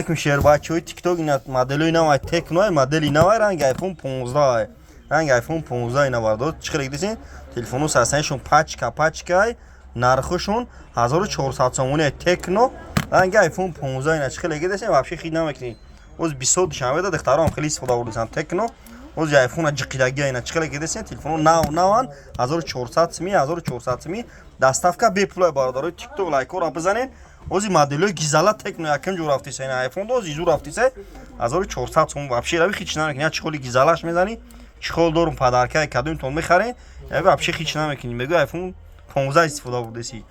Алейкум, шербачаҳои ТикТок. Ина моделои навай Техно, модели навай, ранги iPhone 15, ранги iPhone 15. Ина, бардор, чӣ хеле дидесин? Телефону сарсанишон пачка пачкай, нархошон 1400 сомони. Техно, ранги iPhone 15. Ина чӣ хеле дидесин? Вообще хид намекунӣ. Оз бисёр Душанбеда духтарам хеле истифода бурдисан Техно. Оз iPhone ҷиқидаги. Ина чӣ хеле дидесин? Телефону нав наван, 1400 сими, 1400 сими, доставка бепулай. Бародарои ТикТок, лайкора бизанед. Ози моделои гизала Техно яким ҷо рафтиса. Ина iPhone дози зур рафтиса, 1400 сом. Вообще рави, хич намекунӣ. Я чехоли гизалаш мезанӣ, чехол дорум, подаркаи. Кадомтон мехарен, я вообще хич намекунӣ, мегӯ iPhone 15 истифода бурдеси.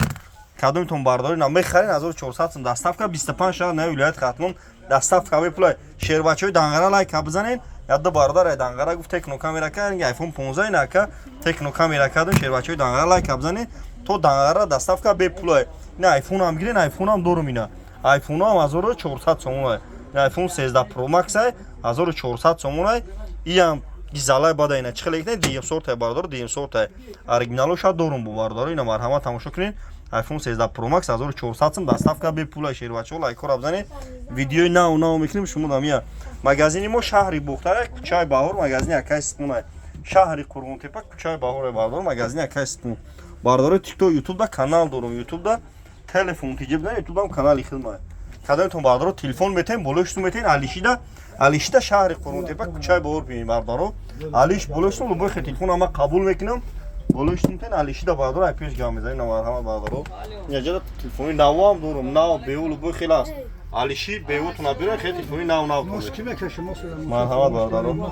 Кадомтон бардори на мехарен, 1400 сом, доставка 25 шаҳр на вилояти Хатлон, доставка бепулай. Шербачаҳои Данғара, лайка бизанед. Ядда бародар ай Данғара гуфт, Техно камера ка, iPhone 15 инака Техно камера кардем. Шербачаҳои Данғара, лайка бизанед, то Данғара доставка бепулай. Ина iPhone ам гирен, iPhone ам дорум. Ина iPhone ам 1400 сомон. iPhone 13 Pro Max ай, 1400 сомон ай. Иам гизалай бада. Ина чӣ хеле икне? Дуюм сортай, бародар, дуюм сортай. Оригиналоша дорум бу, бародар. Ина марҳамат, тамошо кунед. iPhone 13 Pro Max 1400 сом, доставка бепулай. Шербачаҳо, лайкҳоро бизанед. Видеои нав нав мекунем. Шумо дамия магазини мо шаҳри Бохтар, кӯчаи Баҳор, магазини акай Ситмон. Шаҳри Қурғонтепа, кӯчаи Баҳор, бародар, магазини акай Ситмон. Бародарои ТикТок, Ютубда канал дорум, Ютубда телефон тиҷиб, Ютубам канали хидмат. Кадомтон, бародаро, телефон метаем, болои метаем. Алишида, Алишида, шаҳри Қурғонтепа, кӯчаи Баҳор биёем, бародаро. Алиш болои любой телефон ама қабул мекунам. Болои метаем, Алишида, бародаро, ай пеш гап мезанем. Марҳамат, бародаро, инаҷада телефони навам дорум, нав беу, любой хел аст. Алиши беутона бирен, хел телефони нав нав. Марҳамат, бародаро.